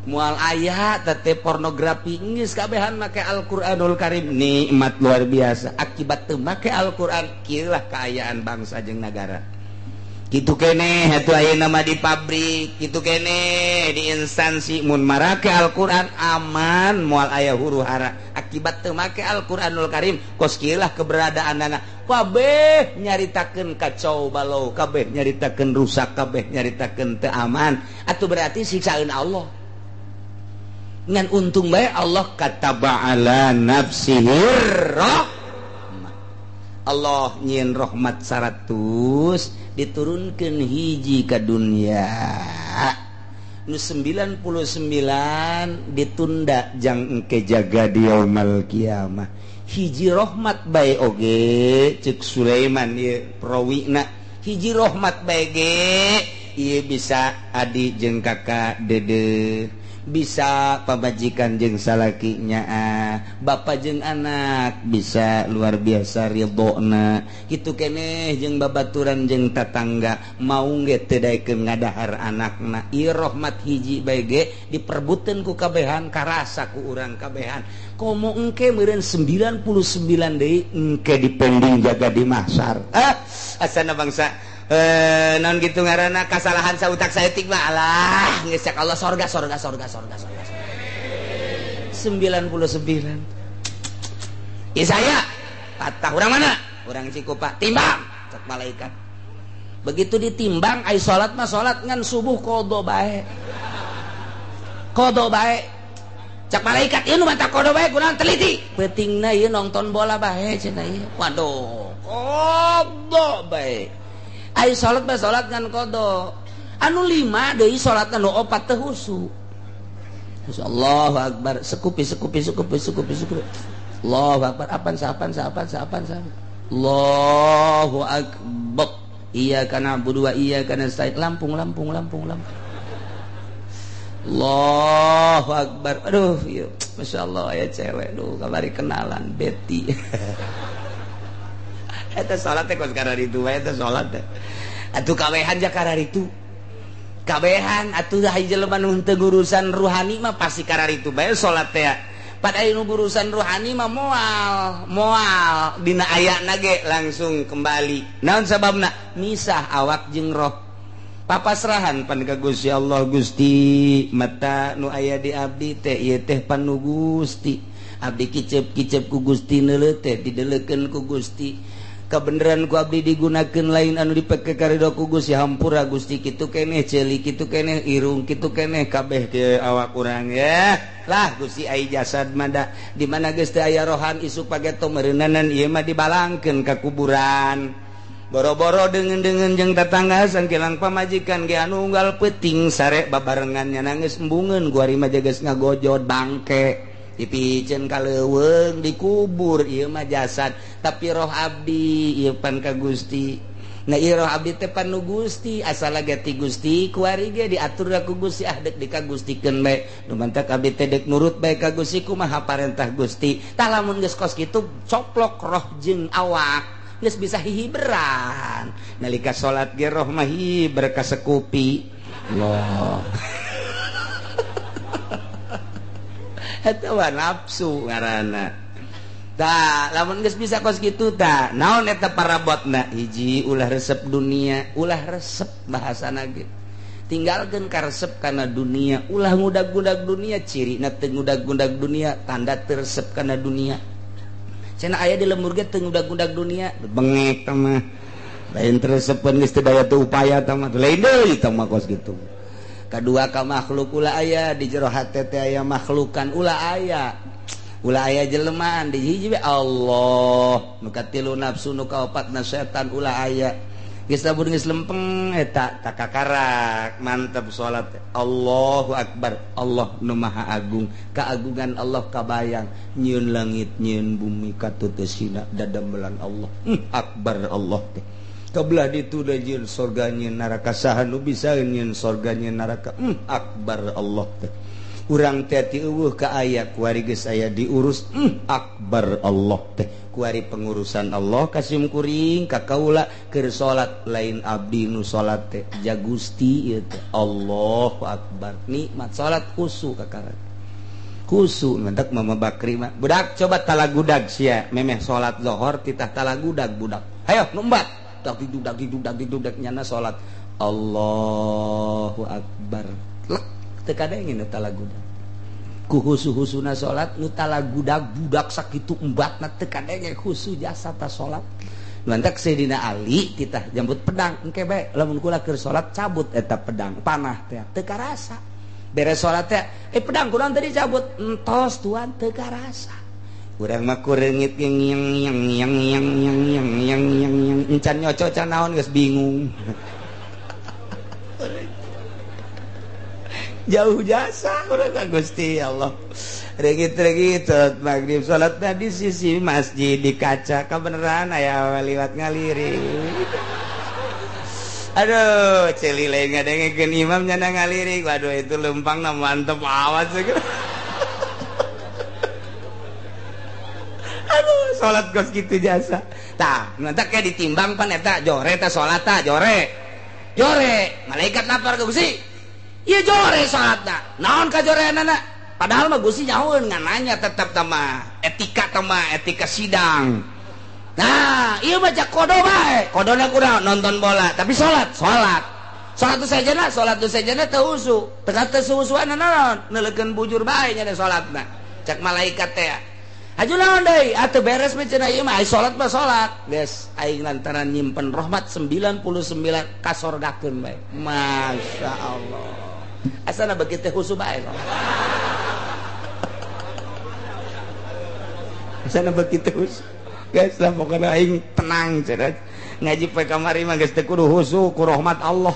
Moal aya teh pornografi geus kabehan make Al-Qur'anul Karim nikmat luar biasa. Akibat teu make Al-Qur'an kieu lah kaayaan bangsa jeung nagara. Kitu keneh atuh ayeuna mah di pabrik, kitu keneh di instansi mun marake Al-Qur'an aman moal aya huru hara. Akibat teu make Al-Qur'anul Karim kos kieu lah keberadaanana. Kabeh nyaritakeun kacau balau, kabeh nyaritakeun rusak, kabeh nyaritakeun teu aman. Atuh berarti siksaeun Allah. Ngan untung bae Allah kataba ala nafsihi rahmah. Allah nyieun rahmat 100 diturunkeun hiji ka dunia. Nu 99 ditunda jang engke jaga di yaumul kiamah. Hiji rahmat bae oge ceuk Sulaiman ieu prawina. Hiji rahmat bae ge ieu bisa adi jeung kakak dede, bisa pamajikan jeung salakinya, bapak jeung anak bisa luar biasa ridhona. Kitu keneh jeung babaturan jeung tatangga mau ge teu daekeun ngadahar anakna. Ieu rahmat hiji bae ge diperbuteun ku kabehan, karasa ku urang kabehan. Komo engke meureun 99 deui engke dipending jaga di mahsar. Ah, asana bangsa non gitu ngaranna kasalahan sautak saeutik mah alah geus cak Allah sorga sorga sorga sorga sorga 99. Isaya patah urang mana? Urang Cikupa timbang cak malaikat. Begitu ditimbang ai salat mah salat ngan subuh qada bae. Qada bae. Cak malaikat ieu nu mata qada bae kunaon teliti. Peutingna ieu nonton bola bae cenah ieu. Waduh, qada bae. Ayo salat mah salat ngan qada. Anu 5 deui salat anu 4 teu husu. Allahu akbar, sekupi sekupi sekupi sekupi sekupi. Allahu akbar, apan sapan sapan sapan sapan. Allahu akbar. Iyyaka na'budu wa iyyaka nasta'in. Lampung lampung lampung lampung. Allahu akbar. Aduh, ieu masyaallah aya cewek duh kamari kenalan Betty. Eta salat teh kos kararitu wae eta salat teh. Atuh kabehan ja kararitu. Kabehan atuh hiji jelema nu teu ngurusan ruhani mah pasti kararitu bae salat teh. Pan aya nu urusan ruhani mah moal, moal dina ayana ge langsung kembali. Naon sababna? Misah awak jeung roh. Papasrahan pan ka Gusti Allah, Gusti mata nu aya di abdi teh ieu teh pan nu Gusti. Abdi kicep-kicep ku Gusti neuleuh teh dideleukeun ku Gusti. Kebenaran ku abdi digunakeun lain anu dipake karido ku Gusti, hampura Gusti kitu keneh ceuli kitu keneh irung kitu keneh kabeh ke awak urang ya lah Gusti ai jasad mah di mana geus teu aya rohan isuk pageto meureunanan ieu mah dibalangkeun ka kuburan. Boro-boro deungeun-deungeun jeung tatangga sangkilang pamajikan ge anu unggal peuting sare babarengan nya geus embungeun kuari mah geus ngagojod bangke dipiceun ka leuweung dikubur ieu mah jasad tapi roh abdi ieu pan ka Gusti. Nah ieu roh abdi teh pan nu Gusti asal ge ti Gusti kuari ge diatur ku Gusti ah deuk dikagustikeun bae nu mantak abdi teh deuk nurut bae ka Gusti kumaha parentah Gusti. Tah lamun geus kos kitu coplok roh jeung awak geus bisa hihiberan nalika salat ge roh mah hiber ka sekupi. Allah eta mah nafsu ngaranna. Tah lamun geus bisa kos kitu tah naon eta parabotna? Hiji ulah resep dunia, ulah resep bahasana ge. Tinggalkeun karesep kana dunia, ulah ngudag-ngudag dunia, cirina teu ngudag-ngudag dunia, tanda teu resep kana dunia. Cenah aya di lembur ge teu ngudag-ngudag dunia, bengek tah mah. Lain teresepeun geus teu daya teu upaya tah mah lain deui tah mah kos kitu. Kadua ka makhluk ulah aya di jero hate teh aya makhlukan ulah aya. Ulah aya jelemaan di hiji Allah nu katilu nafsu nu kaopatna setan ulah aya. Geus lamun geus lempeng eta takakarak mantep salat. Allahu akbar, Allah nu maha agung, keagungan Allah kabayang nyieun langit nyieun bumi katuteusina dadamelan Allah. Akbar Allah teh. Kabelah ditu da nyieun sorga nyieun neraka saha nu bisa nyieun sorga nyieun neraka. Akbar Allah teh. Urang teh ti eueuh ka aya kuari geus aya diurus. Akbar Allah teh. Kuari pengurusan Allah kasim kuring ka kaula keur salat lain abdi nu salat teh ja Gusti ieu teh. Allahu akbar. Nikmat salat khusu kakarak. Khusu mentak Mama Bakri mah. Budak coba talagudag sia memeh salat zuhur titah talagudag budak. Hayo numbat. Dag didudag didudag didudag nyana salat. Allahu akbar. Lek teu kadengin talagudag. Ku husu-husuna salat nu talagudag budak sakitu embatna teu kadenge khusu jasa ta salat. Lantak Sayyidina Ali titah jambut pedang engke bae lamun kula keur salat cabut eta pedang panah teh teu karasa. Beres salat teh pedang kunaon tadi cabut entos tuan teu karasa. Urang mah kureungit yang yang yang yang yang yang yang yang yang yang encan nyoco can naon geus bingung. Jauh jasa urang ka Gusti Allah. Regit-regit maghrib salatna di sisi masjid di kaca kabeneran aya liwat ngalirik. Aduh, ceuli lain ngadengekeun imam nyana ngalirik. Waduh itu lempangna mantep awas. Aduh, salat kos kitu jasa. Tah, nanti kayak ditimbang pan eta jore ta salat ta jore. Jore, malaikat lapar ke Gusti. Iya jore salatna. Naon ka joreanana? Padahal mah Gusti nyahoeun ngan nanya tetep tah etika tah etika sidang. Nah, ieu mah jak kodo bae. Kodona kurang nonton bola, tapi salat, salat. Salat tu sajana, salat tu sajana teu husu. Teu teu husuan naon? Neuleukeun bujur bae nya salatna. Cak malaikat teh. Haju naon deui? Atuh beres mah cenah ieu mah ai salat mah salat. Geus aing lantaran nyimpen rahmat 99 kasorgakeun bae. Masya Allah. Asana begitu khusu bae. Asana begitu khusu. Guys lah pokoknya aing tenang cenah. Ngaji poe kamari mah geus teu kudu khusu ku rahmat Allah.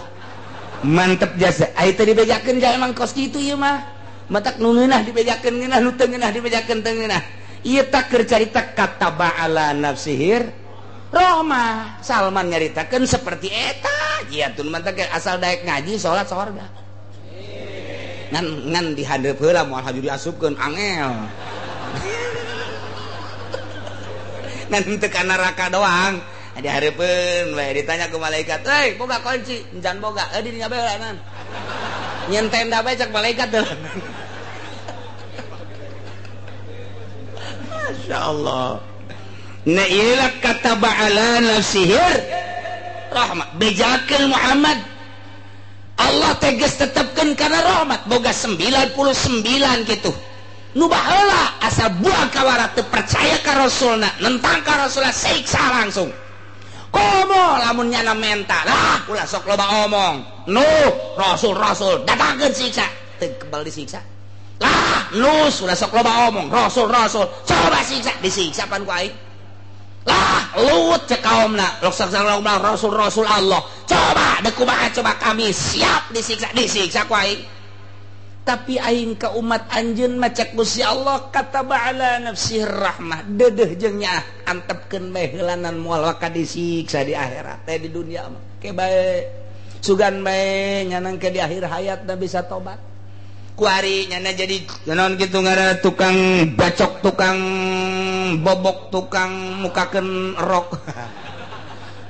Mantep jasa. Ai teu dibejakeun ja emang kos kitu ieu mah. Matak nu ngeunah dibejakeun ngeunah nu teu ngeunah dibejakeun teu ngeunah. Ieu tak keur carita kataba ala nafsihir rahmah. Salman nyaritakeun seperti eta. Ieu tun mantak asal daek ngaji salat sorga. Ngan ngan dihadep heula moal haju diasupkeun angel. Ngan teu ka neraka doang. Dihareupeun we ditanya ku malaikat, "Hei, boga kunci?" "Encan boga." "Eh, di dinya bae heula." Nyen tenda bae cak malaikat teh. Masya Allah. Nah ieu kataba ala nafsihir rahmat. Bejakeun Muhammad. Allah tegas tetapkan karena rahmat boga 99 gitu. Nu baheula asal buang kawara teu percaya ka Rasulna, nentang ka Rasulna siksa langsung. Komo lamun nyana menta, lah ulah sok loba omong. Nu Rasul Rasul datangkeun siksa, teu kebal disiksa. Lah nu ulah sok loba omong, Rasul Rasul coba siksa, disiksa pan ku aing. Lah Lut cek kaumna, sok loba Rasul Rasul Allah. Coba deuk kumaha coba kami siap disiksa, disiksa ku aing. Tapi aing ka umat anjeun mah cek Gusti Allah kataba ala nafsihi rahmah. Deudeuh jeung nyaah antepkeun bae heulanan moal waka disiksa di akhirat teh di dunia mah. Ke bae sugan bae nyanang ke di akhir hayatna bisa tobat. Kuari nyana jadi naon kitu ngaranna tukang bacok, tukang bobok, tukang mukakeun rok.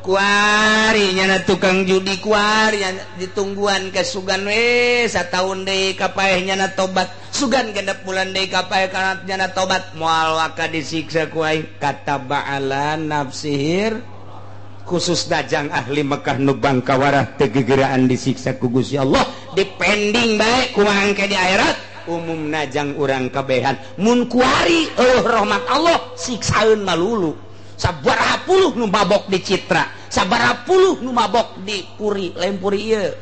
Kuari nyana tukang judi, kuari nyana ditungguan ke sugan we sataun deui kapaeh nyana tobat. Sugan genep bulan deui kapaeh kana nyana tobat moal waka disiksa ku aing. Kataba ala nafsihir khusus dajang ahli Mekah nu bangkawarah teu gegeraan disiksa ku Gusti Allah. Dipending bae kumaha engke di akhirat umum najang urang kabehan mun kuari eueuh rahmat Allah siksaeun malulu. Sabaraha puluh nu mabok di Citra, Sabaraha puluh nu mabok di puri lain puri ieu.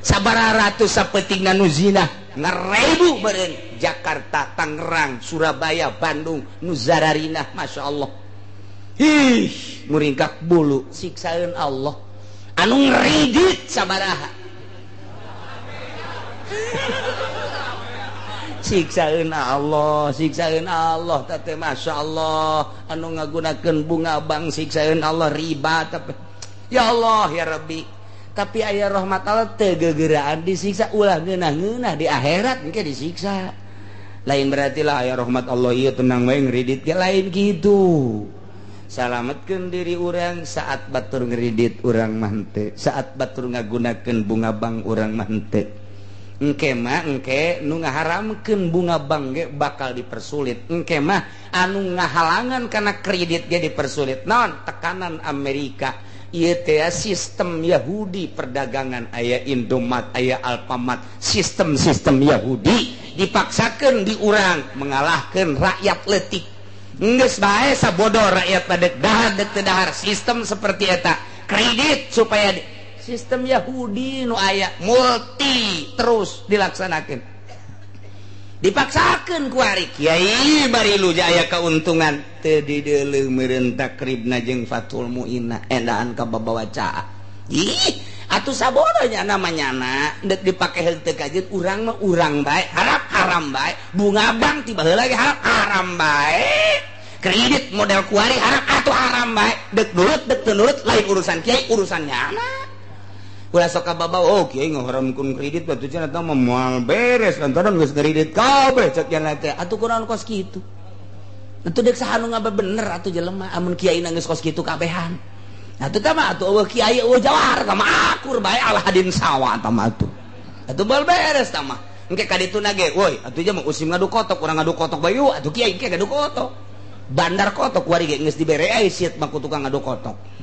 Sabaraha ratus sapetingna nu zina ngarebu beureun Jakarta, Tangerang, Surabaya, Bandung nu zararinah Masya Allah. Ih, muringkak bulu siksaeun Allah. Anu ngridit sabaraha. Siksaeun Allah, siksaeun Allah teh Masya Allah. Anu ngagunakeun bunga bank siksaeun Allah riba tapi ya Allah ya Rabbi. Tapi aya rahmat Allah teu gegeraan disiksa ulah ngeunah-ngeunah di akhirat engke disiksa. Lain berarti lah aya rahmat Allah ieu tenang wae ngridit ge lain kitu. Salametkeun diri urang saat batur ngridit urang mah henteu, saat batur ngagunakeun bunga bank urang mah henteu. Engke mah engke nu ngaharamkeun bunga bank ge bakal dipersulit. Engke mah anu ngahalangan kana kredit ge dipersulit. Naon tekanan Amerika ieu teh sistem Yahudi perdagangan aya Indomat aya Alfamart, sistem-sistem Yahudi dipaksakeun di urang mengalahkeun rakyat leutik. Geus bae sabodo rakyat pada dahar dek teu dahar sistem seperti eta kredit supaya sistem Yahudi nu aya multi terus dilaksanakeun dipaksakeun ku ari kiai bari lu aya keuntungan teu dideuleu meureun takribna jeung Fathul Muinna endaan ka babawa caa. Ih atuh sabodonya namanya na dek dipake henteu kajeun urang mah urang bae harap haram bae bunga bank tiba heula ge harap haram bae kredit model kuari harap atuh haram bae dek nurut dek teu nurut lain urusan kiai urusannya anak. Ulah sok ka babawa oh kiai ngaharamkeun kredit batu cenah eta mah moal beres lantaran geus kredit kabeh cek nya teh atuh kunaon kos kitu. Atuh deuk saha nu ngabener atuh jelema amun kiai geus kos kitu kabehan. Atuh tah mah atuh eueuh kiai eueuh jawar tah mah akur bae alahadin sawa tah mah atuh. Atuh bal beres tah mah. Engke ka dituna ge woi atuh mah usim ngadu kotok urang ngadu kotok bae yuk atuh kiai engke ngadu kotok. Bandar kotok kuari ge geus dibere ai siet mah ku tukang ngadu kotok.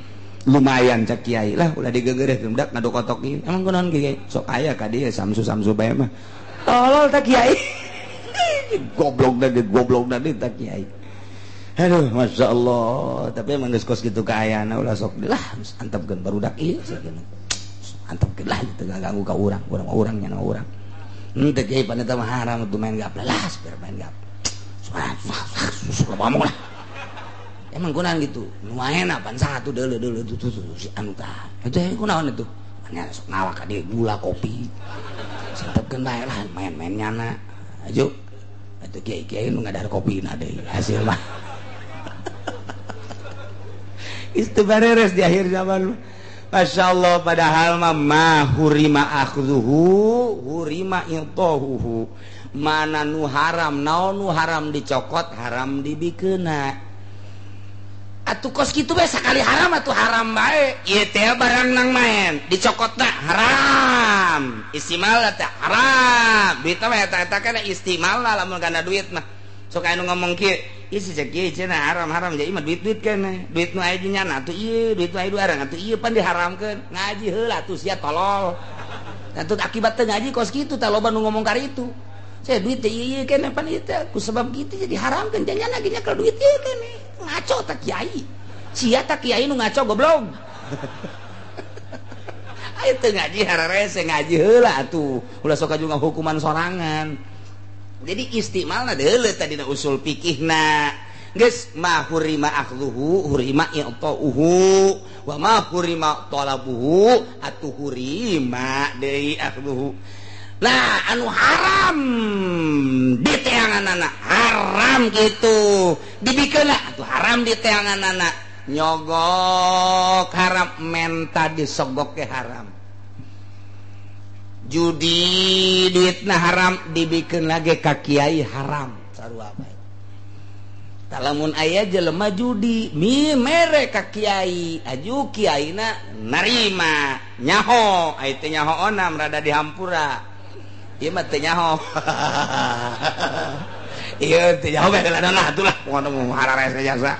Lumayan cek kiai lah ulah digegereh budak ngadu kotok ieu. Emang kunaon kiai? Sok aya ka dieu samsu-samsu bae mah. Tolol tah kiai. Goblok da goblok da tah kiai. Aduh Masya Allah. Tapi emang geus kos kitu kaayana ulah sok lah antepkeun barudak ieu sakeuna. Antepkeun lah teu ganggu ka urang, urang-urang nya urang. Henteu kiai pan eta mah haram atuh main gapleh lah, biar main gapleh. Susah ngomong lah. Emang kunaon gitu? Nu maena pan satu deuleu-deuleu tuh si anu tah. Itu kunaon itu? Nya sok ngawak ka dieu gula kopi. Santepkeun bae lah main-main nyana. Ayo. Atuh kiai-kiai nu ngadahar kopina deui hasil mah. Itu beres di akhir zaman. Masya Allah padahal mah hurima akhzuhu hurima intahuhu. Mana nu haram naon nu haram dicokot haram dibikeuna. Atuh kos kitu bae sakali haram atuh haram bae. Ieu teh barang nang main dicokotna haram. Istimal teh haram. Duit mah eta-eta kana istimal lah lamun kana duit mah. Sok anu ngomong kieu, ieu si cek ieu cenah haram-haram jadi mah duit-duit kana. Duit nu aya nyana atuh ieu, duit nu aya arang atuh ieu pan diharamkeun. Ngaji heula atuh sia tolol. Atuh akibat teu ngaji kos kitu tah loba nu ngomong karitu. Saya duit teh ieu kana pan ieu teh ku sebab kitu jadi haramkeun janyana ge nyekel duit ieu kana. Ngaco tak kiai. Sia tak kiai nu ngaco goblok. Ayo teu ngaji hararese ngaji heula atuh. Ulah sok juga hukuman sorangan. Jadi istimalna deuleu tadina usul fikihna. Geus ma hurima akhluhu hurima i'tauhu wa ma hurima talabuhu atuh hurima deui akhluhu. Nah anu haram diteanganana haram gitu dibikeun atuh haram diteanganana nyogok haram menta disogok ke haram judi duitna haram dibikeun lagi ka kiai haram sarua bae. Lamun aya jelema judi mi mere ka kiai aju kiaina narima nyaho aya teh nyaho onam rada dihampura ieu mah teu nyaho. Ieu teu nyaho bae lah atuh lah ngono hararese jasa.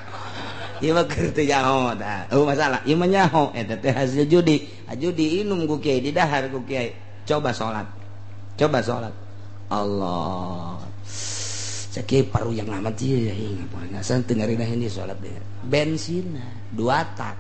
Ieu mah keur teu nyaho tah. Eueuh masalah ieu mah nyaho eta teh hasil judi. Aju diinum ku kiai didahar ku kiai. Coba salat. Coba salat. Allah. Cek paru yang amat sih ya ngasan teu ngarina ini salat deh. Bensin dua tak.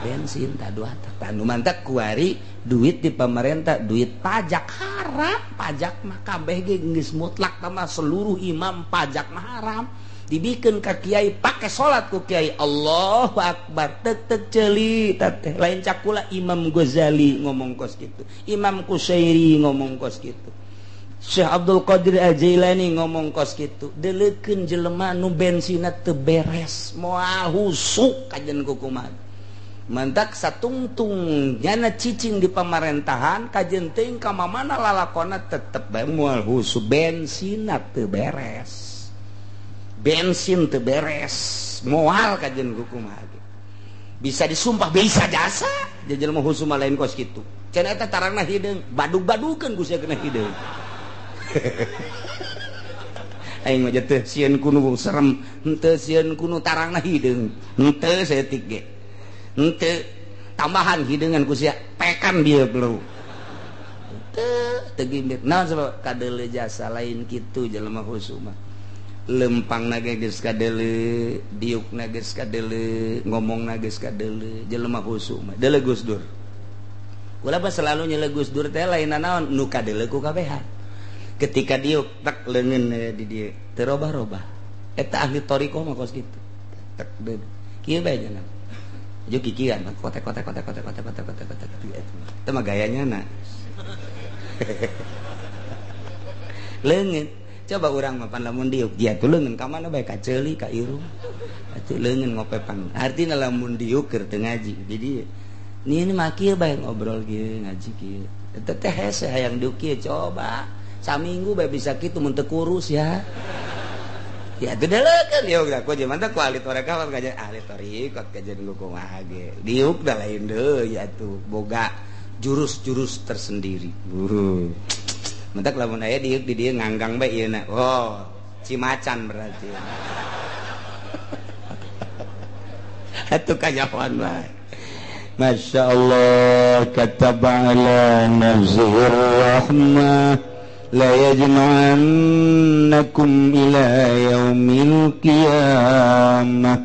Bensin tak dua tak. Tanu mantak kuari duit di pemerintah, duit pajak haram, pajak mah kabeh ge geus mutlak mah seluruh imam pajak mah haram. Dibikin ka kiai pake salat ku kiai Allahu akbar tek tek ceuli teh lain cakula Imam Ghazali ngomong kos kitu, Imam Kusyairi ngomong kos kitu, Syekh Abdul Qadir Al-Jailani ngomong kos kitu. Deleukeun jelema nu bensinna teu beres moal husuk kajen kukumaha. Mantak satungtung nyana cicing di pemerintahan kajen teuing ka mamana lalakona tetep bae moal husuk bensinna teu beres. Bensin teu beres moal kajen kukumaha. Bisa disumpah bisa jasa jelema husuk mah lain kos kitu. Cenah eta tarangna hideung badug-badukeun ku sia kena hideung. Aing mah teu sieun kunu serem, henteu sieun kunu tarangna hideung, henteu saeutik ge. Henteu tambahan hideungan ku sia pekan dia bro. Henteu teu gimbir. Naon sebab kadeuleu jasa lain kitu jelema husuk mah. Lempangna ge geus kadeuleu, diukna geus kadeuleu, ngomongna geus kadeuleu, jelema husuk mah. Deuleu Gus Dur. Kula mah selalu nyeleu Gus Dur teh lain naon nu kadeuleu ku kabehan. Ketika diuk tek leungeun di dieu teu robah-robah. Eta ahli thariqah mah kos kitu. Tek deun. Kieu bae nya. Jeung kikian kotek kotek kotek kotek kotek kotek kotek kotek. Eta mah gayanya na. Leungeun. Coba urang mah pan lamun diuk dia tuh leungeun ka mana bae ka ceuli ka irung. Atuh leungeun ngopepan. Artina lamun diuk keur teu ngaji. Jadi ini mah kieu bae ngobrol kieu ngaji kieu. Eta teh hese hayang diuk kieu coba. Saminggu bae bisa kitu mun teu kurus ya. Ya teu deleukeun diuk da ku jeung mantap ku ahli tarekat kajian ahli thariqat kajian lu kumaha ge. Diuk da lain deui atuh boga jurus-jurus tersendiri. Mentak lamun aya diuk di dieu nganggang bae ieu na. Oh, cimacan berarti. Atuh kanyahoan bae. Masya Allah kataba ala nafsihi rahmah la yajma'annakum ila yaumil qiyamah.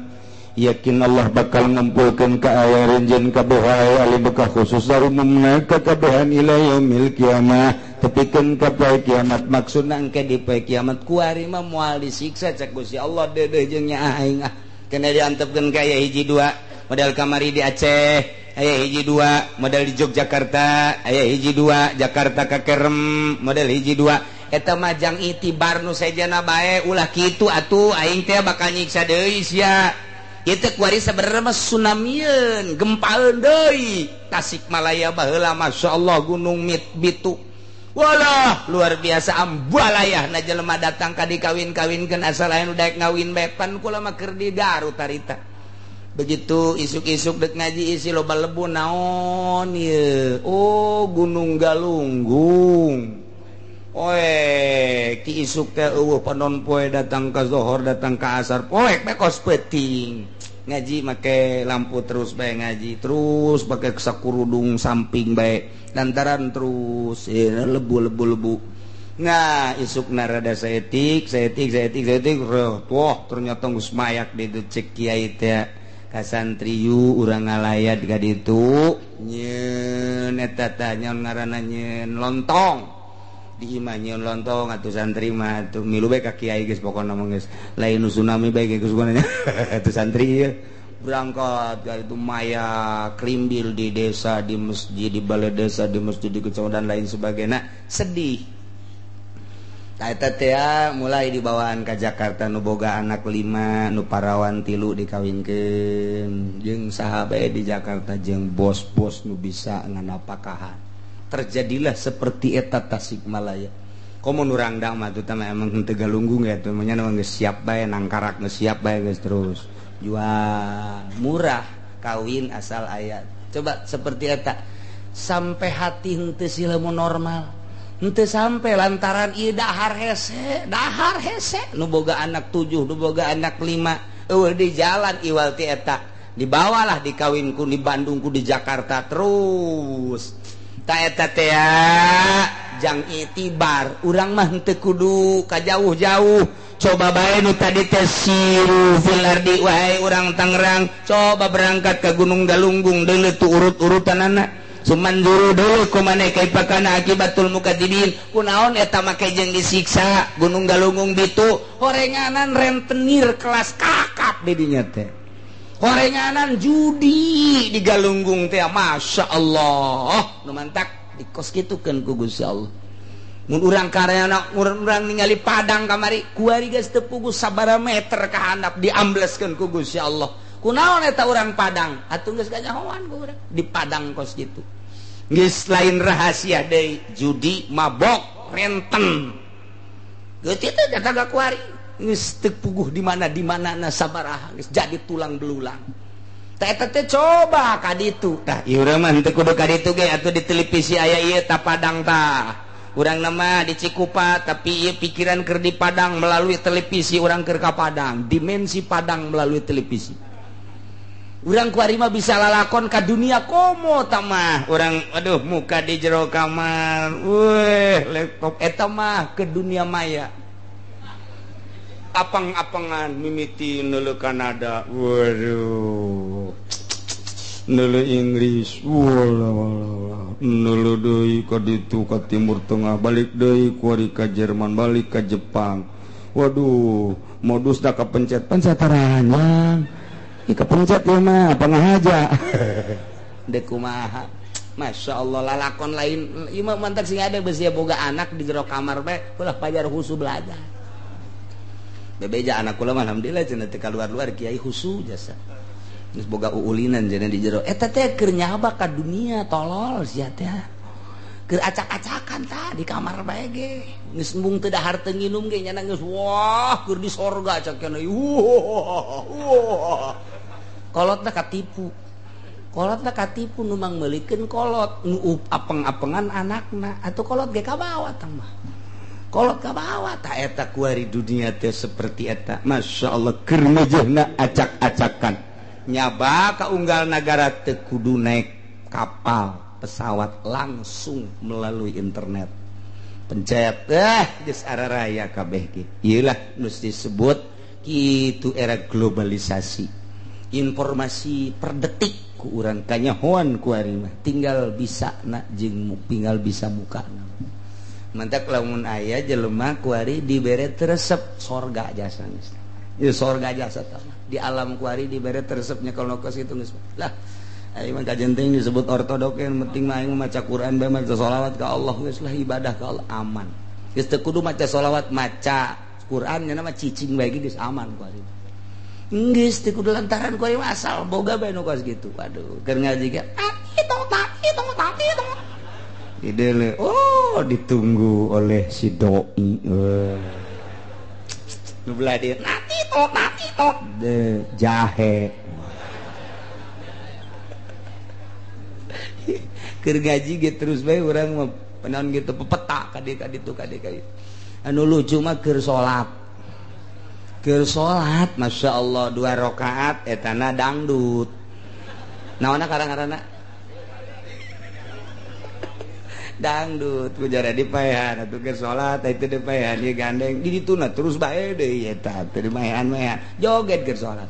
Yakin Allah bakal ngumpulkeun ka aya renjen kabeh ali bekah khusus umumna ka kabehan ila yaumil qiyamah. Tepikeun ka poe kiamat maksudna engke di poe kiamat kuari mah moal disiksa cek Gusti Allah deudeuh jeung nyaah aing ah. Kena diantepkeun ka aya hiji dua model kamari di Aceh, aya hiji dua model di Yogyakarta, aya hiji dua Jakarta ka Kerem model hiji dua. Eta mah jang itibar nu sejana bae ulah kitu atuh aing teh bakal nyiksa deui sia. Ieu teh kuari sabenerna mah tsunamieun, gempaeun deui. Tasikmalaya baheula masyaallah gunung Bitu. Walah luar biasa ambalayah na jelema datang ka dikawin-kawinkeun asal aya nu daek ngawin bae pan kula mah keur di Garut harita. Begitu isuk-isuk dek ngaji isi loba lebu naon ieu. Oh Gunung Galunggung. Oe ki isuk teh eueuh panon poe datang ka zohor datang ka asar poek bae kos peuting. Ngaji make lampu terus bae ngaji terus pake sakurudung samping bae lantaran terus lebu-lebu lebu. Nah isuk narada saetik saetik saetik saetik wah ternyata geus mayak di dieu cek kiai teh ka santriyu urang ngalayat ka ditu nyeun eta tah nyeun ngaranna nyeun lontong di imah nyeun lontong atuh santri mah atuh milu bae ka kiai geus pokona mah geus lain nu tsunami bae geus gunanya atuh santri ieu berangkat ka itu maya krimbil di desa di masjid di balai desa di masjid di kecamatan dan lain sebagainya sedih. Eta teh mulai dibawaan ka Jakarta nu boga anak 5 nu parawan 3 dikawinkeun jeung saha bae di Jakarta jeung bos-bos nu bisa nganapakahan. Terjadilah seperti eta Tasikmalaya. Komo nu rangdang mah atuh teh emang henteu galunggung ya tuh nya geus siap bae nangkarak geus siap bae geus terus jual murah kawin asal aya. Coba seperti eta sampai hati henteu sila normal. Henteu sampai lantaran ieu dahar hese nu boga anak 7 nu boga anak 5 eueuh di jalan iwal ti eta dibawalah dikawinku di Bandung ku di Jakarta terus. Ta eta teh jang itibar urang mah henteu kudu ka jauh-jauh. Coba bae nu tadi teh siru fil ardi wahai urang Tangerang, coba berangkat ke Gunung Galunggung deuleu tu urut-urutanana. Sumanjuru deuleu kumaneh kaipakana akibatul mukadzibin. Kunaon eta make jeung disiksa Gunung Galunggung ditu horenganan rentenir kelas kakap di dinya teh. Horenganan judi di Galunggung teh Masya Allah. Nu mantak dikos kitukeun ku Gusti Allah. Mun urang karyana urang ningali Padang kamari kuari geus teu puguh sabaraha meter ka handap diambleskeun ku Gusti Allah. Kunaon eta urang Padang? Atuh geus kanyahoan ku urang di Padang kos kitu. Geus lain rahasia deui, judi, mabok, renten. Geus teh datang ka kuari geus teu puguh di mana-di mana sabaraha geus jadi tulang belulang. Tah eta teh coba ka ditu. Tah ieu urang mah henteu kudu ka ditu ge atuh di televisi aya ieu ta Padang tah. Urang nama di Cikupa tapi ieu pikiran keur di Padang melalui televisi urang keur ka Padang, dimensi Padang melalui televisi. Urang kuari mah bisa lalakon ka dunia komo ta mah. Urang aduh muka di jero kamar, weh laptop eta mah ke dunia maya. Apang-apangan mimiti neuleuh Kanada, waduh. Neuleuh Inggris, walah neuleuh deui ka ditu ka Timur Tengah, balik deui kuari ka Jerman, balik ka Jepang. Waduh, modusna kapencet, pencet taranjang. Ih kapencet ieu mah, pangahaja. Deuk kumaha. Masya Allah lalakon lain ieu mah mantak sing ada beusi boga anak di jero kamar bae, ulah pajar husu belajar. Bebeja anak kula mah alhamdulillah cenah teu kaluar-luar kiai husu jasa. Geus boga uulinan cenah di jero. Eta teh keur nyaba ka dunia tolol sia teh. Keur acak-acakan tah di kamar bae ge. Geus embung teu dahar teu nginum ge nya geus wah keur di sorga cak cenah. Wah. Wah. Kolotna katipu. Kolotna katipu nu mangmeulikeun kolot nu apeng-apengan anakna atuh kolot ge kabawa tah mah. Kolot kabawa tah eta kuari dunia teh seperti eta. Masya Allah keur mejehna acak-acakan. Nyaba ka unggal nagara teu kudu naik kapal pesawat langsung melalui internet. Pencet geus araraya kabeh ge. Ieu lah nu disebut kitu era globalisasi. Informasi per detik ku urang kanyahoan ku ari mah tinggal bisa na jeung tinggal bisa buka. Mantak lamun aya jelema kuari dibere teresep sorga jasa geus. Ieu sorga jasa tah. Di alam kuari dibere teresepnya kalau kos itu geus. Lah aing mah kajenting disebut ortodok yang penting mah aing maca Quran bae maca sholawat ka Allah geus lah ibadah ka Allah aman. Geus teu kudu maca sholawat maca Quran nya mah cicing bae geus aman kuari. Geus teu kudu lantaran kuari mah asal boga bae nu kos kitu. Waduh keur ngaji ge ide oh ditunggu oleh si doi. Nu belah dieu nati tot de jahe. Keur gaji ge terus bae urang mah penaon gitu pepeta ka dieu ka ditu ka dieu ka dieu. Anu lucu mah keur salat. Keur salat Masya Allah 2 rakaat etana dangdut. Naonna karang-karana? Dangdut ku jara dipaehan atuh keur salat itu dipaehan ieu gandeng di dituna terus bae deui eta teu dimaehan-maehan joget keur salat.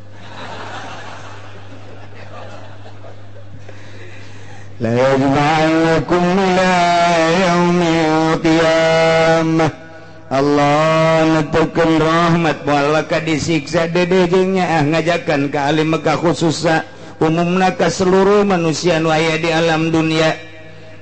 La yajma'ukum ila yaumil qiyamah. Allah netekeun rahmat moal ka disiksa dede jeung nyaah ngajakan ka ahli Mekah khususna umumna ka seluruh manusia nu aya di alam dunia.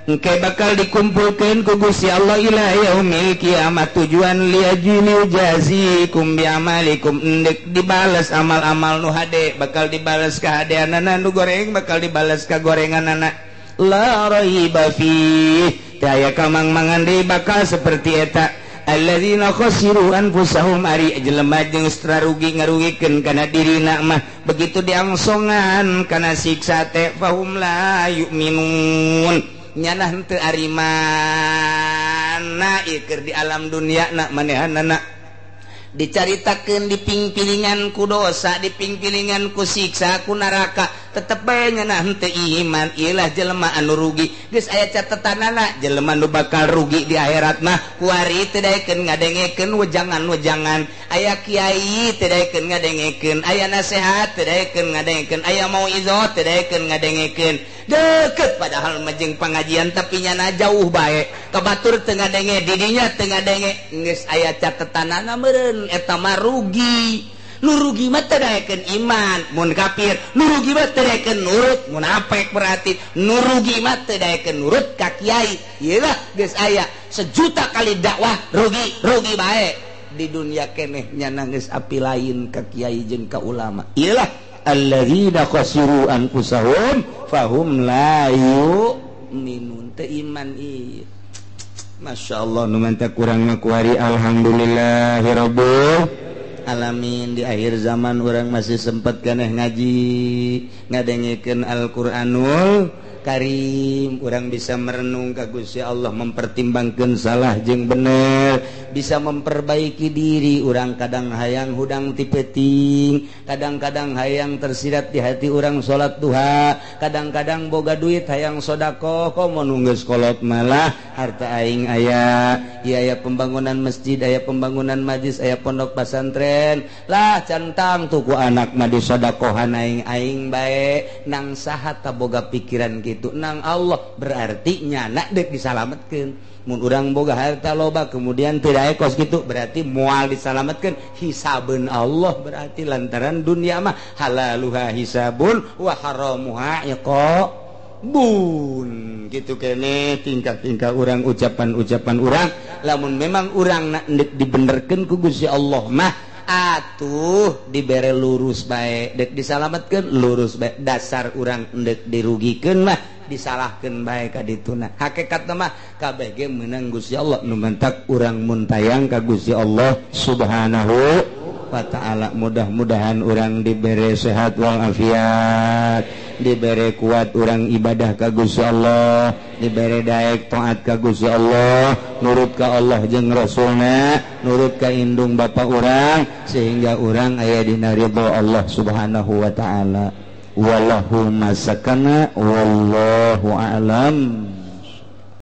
Engke bakal dikumpulkeun ku Gusti Allah ila yaumil kiamat tujuan liajini jazikum bi amalikum endek dibales amal-amal nu hade bakal dibales ka hadeanana nu goreng bakal dibales ka gorenganana la raiba fi teu aya kamang-mangan deui bakal seperti eta alladzina khasiru anfusahum ari jelema jeung rugi ngarugikeun kana dirina mah begitu diangsongan kana siksa teh fahum la yu'minun nyanah henteu ari mana ieu keur di alam dunia na manehanana dicaritakeun dipingpilingan ku dosa dipingpilingan ku siksa ku neraka Tetep bae nya henteu iman. Ieu jelema anu rugi. Geus aya catetanana jelema nu bakal rugi di akhirat mah kuari teu daekeun ngadengekeun wejangan-wejangan. Aya kiai teu daekeun ngadengekeun, aya nasehat teu daekeun ngadengekeun, aya mauizoh teu daekeun ngadengekeun. Deket padahal mah jeung pangajian tapi nyana jauh bae. Ka batur teu ngadenge, didinya teu ngadenge. Geus aya catetanana meureun eta mah rugi. Nu rugi mah teu daekeun iman mun kafir, nu rugi mah teu daekeun nurut munafik berarti, nu rugi mah teu daekeun nurut ka kiai. Ieu lah geus aya sejuta kali dakwah rugi, rugi bae. Di dunia keneh nyana geus api lain ka kiai jeung ka ulama. Ieu lah alladzina khasiru anfusahum fahum la yu'minun. Teu iman ieu. Masya Allah nu mantap kurang mah kuari alhamdulillahirabbil alamin. Di akhir zaman orang masih sempat keneh ngaji, ngadengekeun Al-Qur'anul Karim, orang bisa merenung ka Gusti Allah, mempertimbangkeun salah jeung bener, bisa memperbaiki diri. Urang kadang hayang hudang ti peuting, kadang-kadang hayang tersirat di hati urang salat duha, kadang-kadang boga duit hayang sedekah, komo nu geus kolot malah harta aing aya, ieu aya pembangunan masjid, aya pembangunan majlis, aya pondok pesantren lah centang tuh ku anak mah disodakohan aing aing bae. Nang saha ta boga pikiran gitu? Nang Allah. Berarti nyana dek disalametkeun. Mun urang boga harta loba kemudian tidak ekos gitu berarti moal disalametkeun, hisabeun Allah berarti, lantaran dunia mah halaluha hisabun wa haramuha iqabun. Gitu kene tingkah-tingkah urang, ucapan-ucapan urang lamun memang urang nak dek dibenerkeun ku Gusti Allah mah atuh dibere lurus bae, dek disalametkeun lurus bae. Dasar urang endek dirugikeun mah disalahkeun bae ka dituna. Hakikatna mah kabeh ge meunang Gusti Allah. Nu mantak urang muntayang ka Gusti Allah Subhanahu wa ta'ala. Mudah-mudahan urang dibere sehat walafiat, dibere kuat urang ibadah ka Gusti Allah, dibere daek taat ka Gusti Allah, nurut ka Allah jeung Rasulna, nurut ka indung bapa urang, sehingga urang aya dina ridho Allah Subhanahu wa ta'ala. Wallahu masakana wallahu a'lam.